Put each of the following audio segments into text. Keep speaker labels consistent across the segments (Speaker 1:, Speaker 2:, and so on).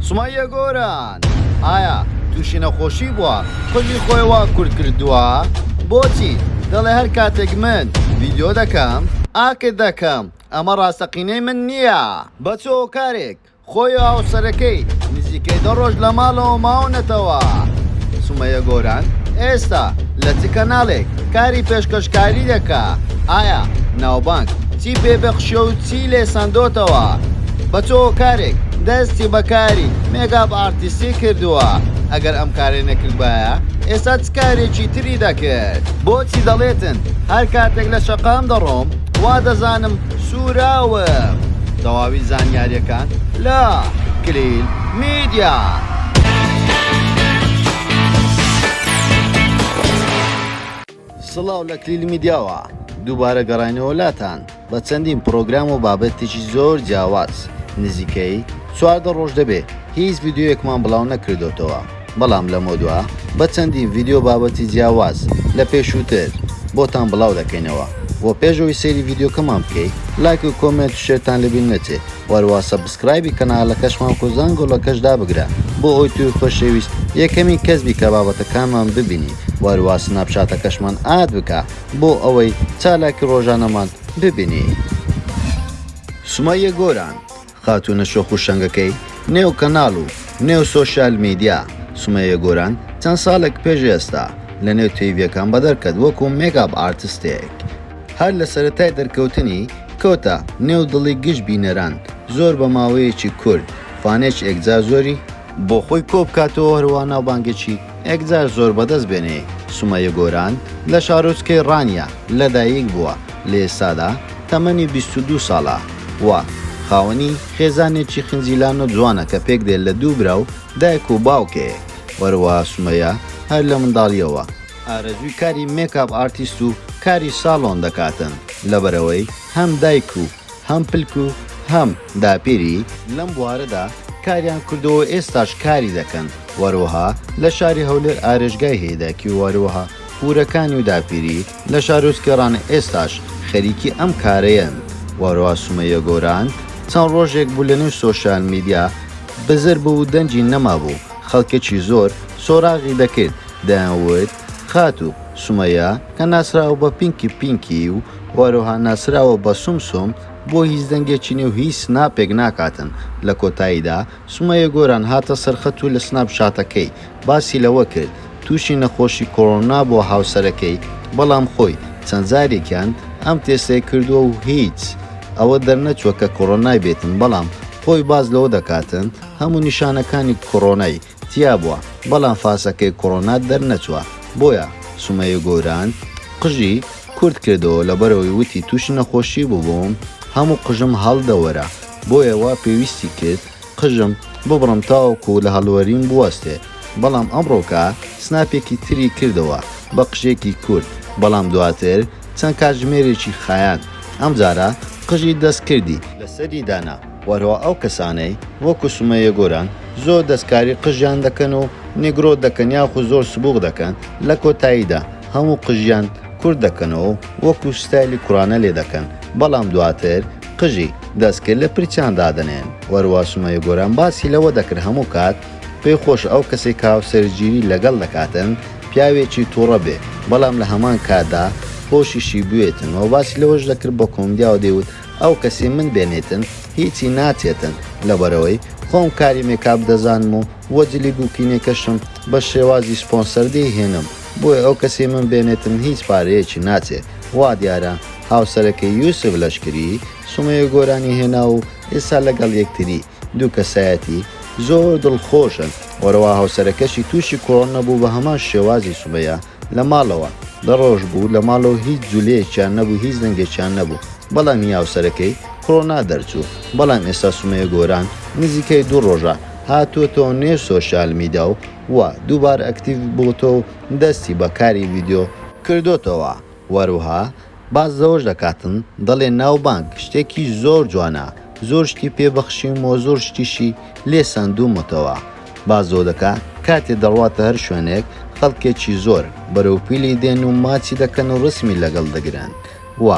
Speaker 1: سومەیە گۆران ئایا تووشی نەخۆشی بووە قژی خۆی وا کورت کردووە؟ بۆچی دەڵێ هەر کاتێک من ڤیدیۆ دەکەم ئاکت دەکەم ئەمە ڕاستەقینەی من نییە؟ بە چ هۆکارێک خۆی و هاوسەرەکەی نزیکەی دە ڕۆژ لە ماڵەوە ماونەتەوە؟ سومەیە گۆران ئێستا لە چ کەناڵێک کاری پێشکەشکاری دەکا؟ ئایا ناوبانگ چی پێ بەخشیە و چی لێ سەندۆتەوە؟ بە چ هۆکارێک دەستی بە کاری makeup artist ی کردووە؟ ئەگەر ئەم کارەی نەکردبایە ئێستا چ کارێکی تری دەکرد؟ بۆچی دەڵێتن هەر کاتێک لە شەقام دەڕۆم وا دەزانم سوراوم؟ تەواوی زانیاریەکان لە کلیل میدیا. سڵاو لە کلیل میدیاوە دووبارە گەڕاینەوە لاتان بە چەندین پڕۆگرام و بابەتێکی زۆر جیاواز نزیکەی 14 ڕۆژ دەبێ هیچ ڤیدیۆیەکمان بڵاو نەکردۆتەوە بەڵام لەمەودوا بە چەندین ڤیدیۆ بابەتی جیاواز لە پێشووتر بۆتان بڵاو دەکەینەوە بۆ پێش ئەوەی سەیری ڤیدیۆکەمان بکەی لایک و comment و share تان لەبیر نەچێ وەروا subscribe ی کەنالەکەشمان بکە و زەنگۆڵەکەش دابگرە بۆ ئەوەی تۆی خۆشەویست یەکەمین کەس بی کە بابەتەکانمان ببینی وەروا سناپچاتەکەشمان add بکە بۆ ئەوەی چالاکی ڕۆژانەمان ببینی. سومەیە گۆران خاتوونە شۆخ و شەنگەکەی نێو کەناڵ و نێو سۆشیال میدیا سومەیە گۆران چەند ساڵێک پێش ئێستا لە نێو تیڤیەکان بەدەرکەت وەکو makeup artist ێک هەر لە سەرەتای دەرکەوتنی کەوتە نێو دڵی گشت بینەران زۆر بە ماوەیەکی کورت fan ێکی ئێکجار زۆری بۆ خۆی کۆبکاتەوە هەروا ناوبانگێکی ئێکجار زۆر بەدەست بێنێ سومەیە گۆران لە شارۆچکەی ڕانیە لەدایک بووە لە ئێستادا تەمەنی 22 ساڵە و خاوەنی خێزانێکی خنجیلان و جوانە کە پێکدێت لە دوو برا و دایک و باوکێک وەروا سومەیە هەر لە منداڵیەوە ئارەزووی کاری makeup artist و کاری ساڵۆن دەکاتن، لەبەرئەوەی هەم دایک و هەم پلک و هەم داپیری لەم بوارەدا کاریان کردووە و ئێستاش کاری دەکەن، وەروەها لە شاری هەولێر ئارێشگای هەیە دایکی و وەروەها پورەکانی و داپیری لە شارۆچکەی ڕانە ئێستاش خەریکی ئەم کارەیەن، وەروەها سومەیە گۆران چەند ڕۆژێک بوو لەنێو سۆشیال میدیا بزر بوو و دەنگی نەمابوو، خەڵکێکی زۆر سۆراغی دەکرد، دەیانوت خاتوو سومەیە کە ناسراوە بە پینکی پینکی و هەروەها ناسراوە بە سوم سوم بۆ هیچ دەنگێکی نیە و هیچ سناپێک ناکاتن لە کۆتاییدا سومەیە گۆران هاتە سەرخەت و لە سناپ چاتەکەی باسی لەوە کرد تووشی نەخۆشی کۆرۆنا بووە هاوسەرەکەی بەڵام خۆی چەند جارێکیان ئەم تێستەی کردووە و هیچ ئەوە دەرنەچووە کە کۆرۆنای بێتن بەڵام خۆی باس لەوە دەکاتن هەموو نیشانەکانی کۆرۆنای تیابووە بەڵام فاسەکەی کۆڕۆنا دەرنەچووە بۆیە سومەیە گۆران قژی کورت کردەوە لەبەرئەوەی وتی توشی نەخۆشی بوبوم هەموو قژم هەڵدەوەرا بۆیە وا پێویستی کرد قژم ببڕم تاوەکو لە هەڵوەرین بوەستێ بەڵام ئەمڕۆکە سناپێکی تری کردەوە بە قژێکی کورت بەڵام دواتر چەند کاتژمێرێکی خایاند ئەمجارە قژی دەست کردی لەسەری دانا. وەرەوە ئەو کەسانەی وەکو سومەیە گۆران زۆر دەستکاری قژیان دەکەن و نیگرۆ دەکەن یاخود زۆر سبوغ دەکەن لە کۆتاییدا هەموو قژیان کورت دەکەنەوە و وەکو ستایلی کوڕانە لێ دەکەن بەڵام دواتر قژی دەستکرد لە پرچیان دادەنێن وەروا سومەیە گۆران باسی لەوە دەکرد هەموو کات پێی خۆشە ئەو کەسەی کە هاوسەرگیری لەگەڵ دەکاتن پیاوێکی توڕە بێ بەڵام لە هەمان کاتدا خۆشیشی بوێتن وە باسی لەوەش دەکرد بە کۆمدیاوە دەیوت ئەو کەسەی من بێنێتن هیچی ناچێتن لەبەرئەوەی خۆم کاری makeup دەزانم و وە جلی بوکینەکەشم بە شێوازی سپۆنسەر دەیهێنم بۆیە ئەو کەسەی من بێنێتن هیچ پارەیەکی ناچێ وا دیارە هاوسەرەکەی یوسف لەشکری سومەیە گۆرانی هێنا و ئێستا لەگەڵ یەکتری دوو کەسایەتی زۆر دڵخۆشن وەرەوە هاوسەرەکەشی توشی کۆرۆنا بوو بە هەمان شێوازی سومەیە لە ماڵەوە دە ڕۆژ بوو لە ماڵەوە هیچ جولەیەکیان نەبوو هیچ دەنگێکیان نەبوو بەڵام هی هاوسەرەکەی کۆرۆنا دەرچوو بەڵام ئێستا سومەیە گۆران نزیکەی دوو ڕۆژە هاتووەتەوە نێو سۆشیال میدیا و و دووبارە active بۆتەوە و دەستی بە کاری ڤیدیۆ کردۆتەوە وەروها باس لەوەش دەکاتن دەڵێ ناوبانگ شتێکی زۆر جوانە زۆر شتی پێ بەخشیوم و زۆر شتیشی لێ سەندوومەتەوە باس لەوە دەکا کاتێ دەڕواتە هەر شوێنێک خەڵکێکی زۆر بەرەو پیلی دێن و ماچی دەکەن و ڕسمی لەگەڵ دەگرن و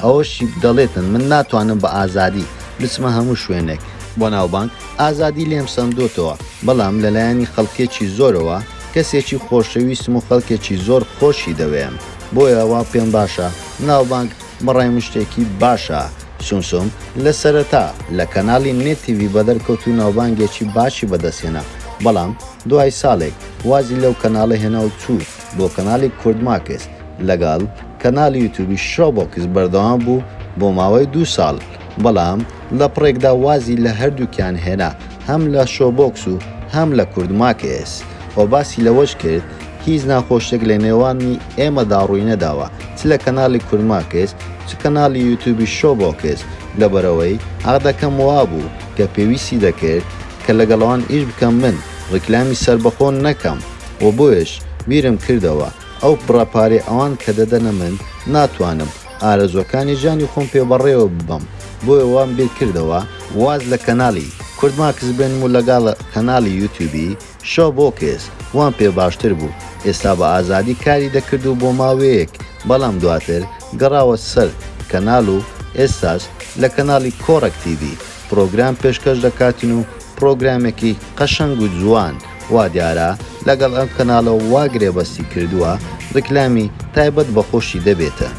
Speaker 1: ئەوەشی دەڵێتن من ناتوانم بە ئازادی بچمە هەموو شوێنێک. بۆ ناوبانگ ئازادی لێم سەندۆتەوە، بەڵام لەلایەنی خەڵکێکی زۆرەوە کەسێکی خۆشەویستم و خەڵکێکی زۆر خۆشی دەوێم، بۆیە وا پێم باشە ناوبانگ بەڕای من شتێکی باشە. سومسوم لە سەرەتا لە کەناڵی نێت تیڤی بەدەرکەوت و ناوبانگێکی باشی بەدەستهێنا، بەڵام دوای ساڵێک وازی لەو کەناڵە هێنا و چوو بۆ کەناڵی کوردماکس، لەگەڵ کەناڵی یوتیوبی شۆبۆکس بەردەوام بوو بۆ ماوەی دوو ساڵ، بەڵام لە پڕێکدا وازی لە هەردووکیان هێنا هەم لە شۆبۆکس و هەم لە کوردماکس و باسی لەوەش کرد هیچ ناخۆشیەک لە نێوانی ئێمەدا ڕووینەداوە چ لە کەناڵی کوردماکس چ کەناڵی یوتیوبی شۆبۆکس لەبەرئەوەی عەقدەکەم وابوو کە پێویستی دەکرد کە لەگەڵ ئەوان ئیش بکەم من ڕیکلامی سەربەخۆ نەکەم و بۆیەش بیرم کردەوە ئەو بڕە پارەی ئەوان کە دەدەنە من ناتوانم ئارەزووەکانی ژیانی خۆم پێ بەڕێوە ببەم بۆیە وام بیر کردەوە واز لە کەناڵی کوردماکس بێنم و لەگەڵ کەناڵی یوتیوبی شۆبۆکس وام پێ باشتر بوو ئێستا بە ئازادی کاری دەکرد و بۆ ماوەیەک بەڵام دواتر گەڕاوە سەر کەناڵ و ئێستاش لە کەناڵی کۆڕەک تیڤی پڕۆگرام پێشکەش دەکاتن و پڕۆگرامێکی قەشەنگ و جوان وا دیارە لەگەڵ ئەم کەناڵە وا گرێبەستی کردووە ڕیکلامی تایبەت بە خۆشی دەبێتن.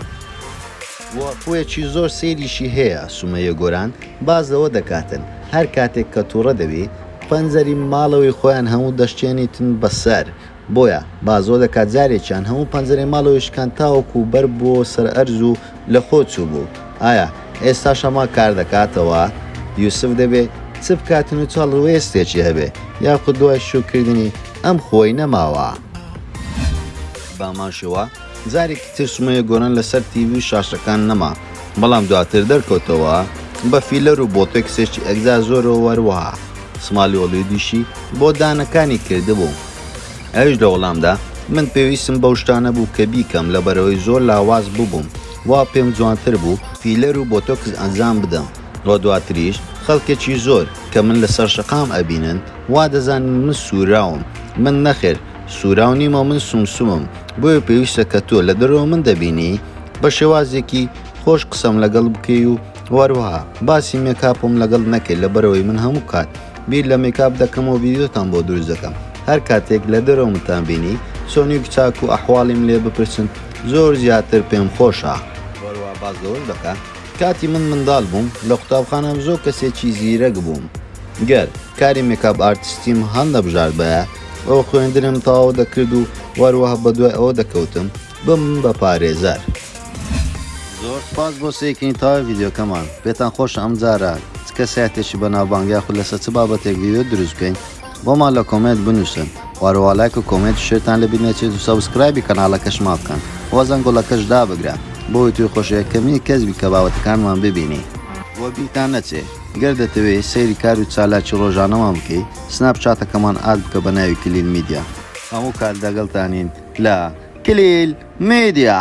Speaker 1: وە خویەکی زۆر سەیریشی هەیە سومەیە گۆران باس لەوە دەکاتن هەر کاتێک کە توڕە دەبی پەنجەری ماڵەوەی خۆیان هەموو دەشکێنیتن بەسەر بۆیە بازۆ دەکات جارێکیان هەموو پەنجەرەی ماڵەوەی شکاند تاوەکو بەر بۆ سەر ئەرز و لە خۆ چووبوو ئایا ئێستاش هەمان کار دەکاتەوە؟ یوسف دەبێ چ بکاتن و چ هەڵوێستێکی هەبێ یاخود دوای شووکردنی ئەم خووەی نەماوە؟ بەهەمان شێوە جارێکی تر سومەیە گۆران لەسەر تیڤی و شاشەکان نەما بەڵام دواتر دەرکەوتەوە بە فیلەر و بۆتۆکسێکی ئەگجار زۆرەوە وەروەها سمالی هۆلیودیشی بۆ دانەکانی کردبوو. ئەویش لە وەڵامدا، من پێویستم بەو شتانە بوو کە بیکەم لەبەرئەوەی زۆر لاواز ببووم، وا پێم جوانتر بوو فیلەر و بۆتۆکس ئەنجام بدەم و دواتریش خەڵکێکی زۆر کە من لەسەر شەقام ئەبینن وا دەزانن من سوراوم، من نەخێر سوراو نیم و من سومسومم، بۆیە پێویستە کە تۆ لە دەرەوە من دەبینی بە شێوازێکی خۆش قسەم لەگەڵ بکەی و وەروەها باسی مێکاپم لەگەڵ نەکەی لەبەرئەوەی من هەموو کات بیر لە مێکاپ دەکەمەوە ڤیدیۆتان بۆ دروست دەکەم هەر کاتێک لە دەرەوە منتان بینی چۆنی و چاک و ئەحواڵیم لێ بپرسن زۆر زیاتر پێم خۆشە. وەروا باس لەوەش دەکا کاتی من منداڵ بووم لە قوتابخانەم زۆر کەسێکی زیرەک بووم گەر کاری makeup artist یم هەڵنەبژاردبایە ئەوە خوێندنم تەواو دەکرد و وەروەها بەدوای ئەوە دەکەوتم ببم بە پارێزەر. زۆر سوپاس بۆ سەیرکردنی تەواوی ڤیدیۆکەمان پێتان خۆشە ئەم جارە چ کەسایەتێکی بەناوبانگ یاخود لەسەر چ بابەتێک ڤیدیۆ دروست بکەین بۆمان لە comment بنووسن وەروەها لایک و comment و share تان لەبیر نەچێت و subscribe ی کەناڵەکەشمان بکەن و زەنگۆڵەکەش دابگرە بۆ ئەوەی تۆی خۆش یەکەمین کەس بی کە بابەتەکانمان ببینی. وە بیرتان نەچێ گەر دەتەوێ سەیری کار و چالاکی ڕۆژانەمان بکەی سناپ چاتەکەمان add بکە بە ناوی کلیل میدیا. هەموو کات لەگەڵتانین لە کلیل میدیا.